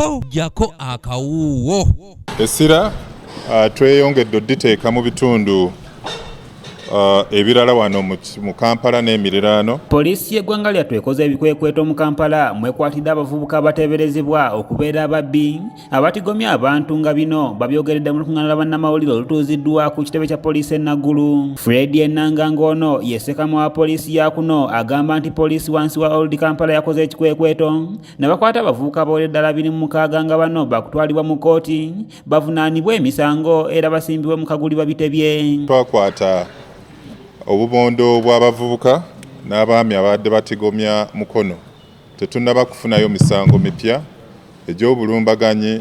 Jjako jjako akawuuwo. Essira tweyongedde odditeeka mu bitundu ebirala wano mu Kampala n'emiriraano. Poliisi y'eggwanga lyattu ekoze ebikwekweto mu Kampala mwekwatidde abavubuka abateeberezebwa okubeera ababbi abatigomya abantu nga bino babyogeredde mu lukuŋŋaana lwa bannamawulire olutuuziddwa ku kitebe kya poliisi e Naggulu. Fred Enanga ng'ono ye ssekama wa poliisi ya kuno agamba nti poliisi wansi wa Old Kampala yakoze ekikwekweto ne bakwata abavubuka abawera ddala 26 nga bano bakutwalibwa mu kkooti bavunaanibwe emisango era basimbibwe mu kaguli babitebye. Twakwata obubondo bw'abavubuka n'abaami ababadde batigomya Mukono. Tetunnaba kufunayo misango mipya egy'obulumbaganyi,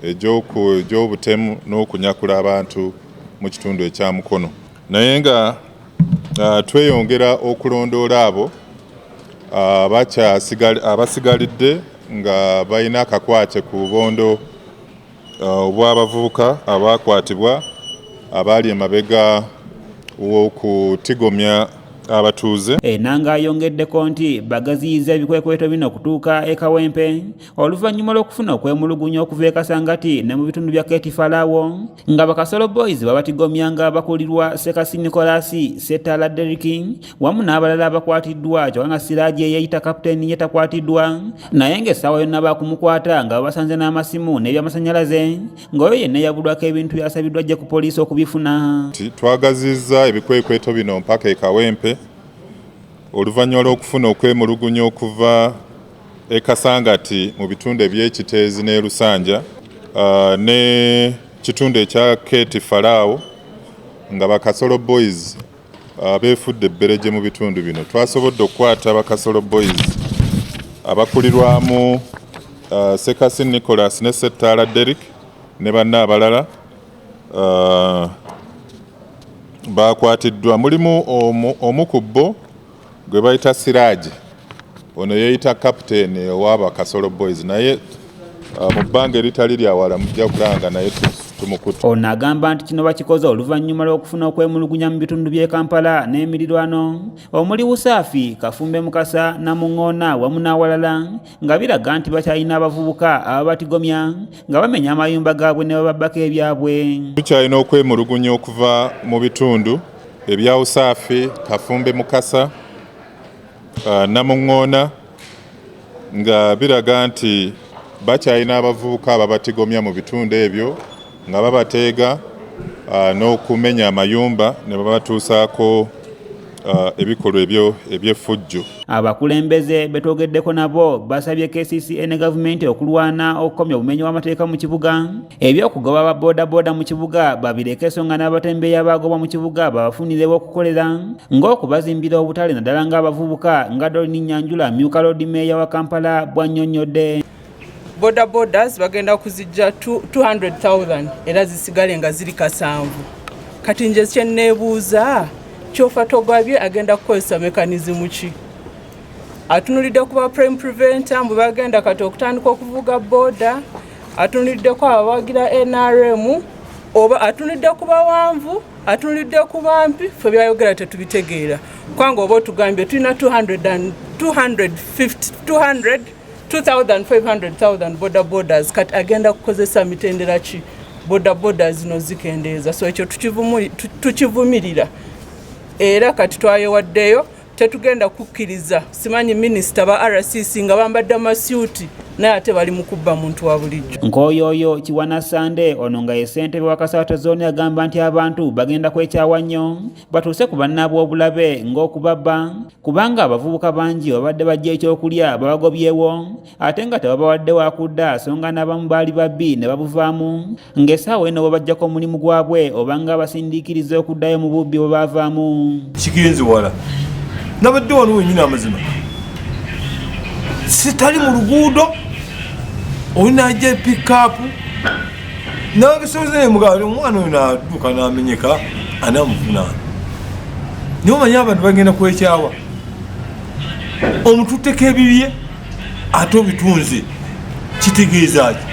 egy'obutemu n'okunyakula abantu mu kitundu ekya Mukono. Naye nga tweyongera okulondoola abo abasigalidde nga balina akakwate ku bubondo obw'abavubuka abakwatibwa abaali emabega w'okutigomya abatuuze. Enanga ayongeddeko nti bagaziyiza ebikwekweto bino okutuuka e Kawempe oluvannyuma lw'okufuna okwemulugunya okuva e Kasangati ne mu bitundu bya Keti Falaawo nga Bakasolo Boys babatigomya nga bakulirwa Ssekasi Nicholas Ssetala Derrick wamu n'abalala abakwatiddwa, kyokka nga Siraje eyeeyita kapiteeni ye takwatiddwa naye ng'essaawa yonna baakumukwata nga babasanze n'amasimu n'ebyamasannyalaze ng'oyo yenna eyabulwako ebintu yasabiddwa ajje ku poliisi okubifuna. Twagazizza ebikwekweto bino mpaka e Kawempe oluvannyuma lw'okufuna okwemulugunya okuva e Kasangati mu bitundu eby'Ekiteezi n'e Lusanja ne kitundu ekya Keti Falaawo nga Bakasolo Boys beefudde ebbereje mu bitundu bino. Twasobodde okukwata Bakasolo Boys abakulirwamu Ssekasi Nicholas ne Ssettaala Derrick ne banne abalala bakwatiddwa. Mulimu omu ku bo gwe bayita Siraje, ono yeeyita kapiteeni ow'Abakasolo Boys, naye mu bbanga eritali lya wala mujja kulaba nga naye tumukutte. Ono agamba nti kino bakikoze oluvannyuma lw'okufuna okwemulugunya mu bitundu by'e Kampala n'emirirwano omuli Usaafi, Kafumbe Mukasa, Namuŋŋoona wamu n'awalala nga biraga nti bakyalina abavubuka ababatigomya nga bamenya amayumba gaabwe ne bababbako ebyabwe. Tukyalina okwemulugunya okuva mu bitundu ebya Usaafi, Kafumbe Mukasa, Namuŋŋoona nga biraga nti bakyalina abavubuka ababatigomya mu bitundu ebyo nga babateega n'okumenya amayumba ne babatuusaako ebikolwa ebyo eby'effujjo. Abakulembeze betwogeddeko nabo basabye KCCA ne gavumenti okulwana okukomya obumenyi bw'amateeka mu kibuga, ebyokugoba aba boodabooda mu kibuga babireke so nga n'abatembeeyi abaagobwa mu kibuga babafunirewo okukolera ng'okubazimbira obutale naddala ng'abavubuka nga Doreen Nyanjula amyuka Loodi Meeya wa Kampala bw'annyonnyodde. Boda bodas bagenda kuzijja 200,000 era zisigale nga ziri kasanvu. Kati nje kye neebuuza, kyofa togabye agenda kukozesa mekanisimu ki? Atunulidde ku ba prime preventer mbu bagenda kati okutandika okuvuga boda, atunuliddeko abawagira NRM, oba atunulidde ku bawanvu, atunulidde ku bampi? Ffe byayogera tetubitegeera, kubanga oba otugambye tulina 200 250 200 2500,000 boda bodas, kati agenda kukozesa mitendera ki boda boda zino zikendeeza? So ekyo tukivumirira era kati twayewaddeyo, tetugenda kukkiriza. Simanyi minisita ba RCC nga bambadde amasuuti naye ate bali mu kubba muntu wa bulijjo. Nkoyoyo Kiwana Sande ono nga ye ssentebe wa Kasaato Zooni agamba nti abantu bagenda kwekyawa nnyo batuuse ku bannaabwe obulabe ng'okubabba, kubanga abavubuka bangi babadde bajja ekyokulya babagobyewo ate nga tebabawadde wakudda, so nga n'abamu baali babbi ne babuvaamu ng'essaawa eno bwe bajjako omulimu gwabwe oba nga basindiikiriza okuddayo mu bubbi bwe baavaamu. Kigenze wala. Nabadde wano wenyini, amazima sitali mu luguudo, oli najja pikapu nangesoze mugaa omwana oyo nadduka namenyeka anamuvunaana. Naye omanyi abantu bagenda kwekyawa, omututteko ebibye ate obitunze, kitegeeza ki?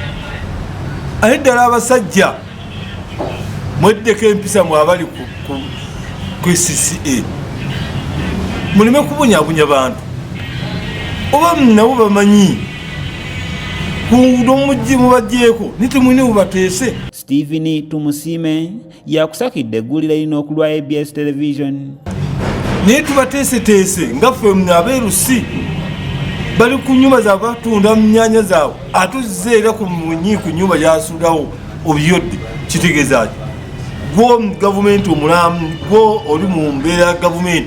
Aye ddala abasajja mweddeko empisa, mwabali ku CCA, muleme kubonyabonya bantu, oba nabo bamanyi. Ku nguudo mujje mubajjeeko, naye temulina webateese. Stephen Tumusiime yakusakidde eggulire lino okulwa ABS Television. Naye tubateeseteese nga ffe abeerusi bali ku nyumba zaabwe batunda mu nyanya zaabwe, ate ozze era ku munyi ku nyumba gyasulawo obiyodde. Kitegeeza ki? Gwo gavumenti omulamu, gwo oli mu mbeera ya gavumenti.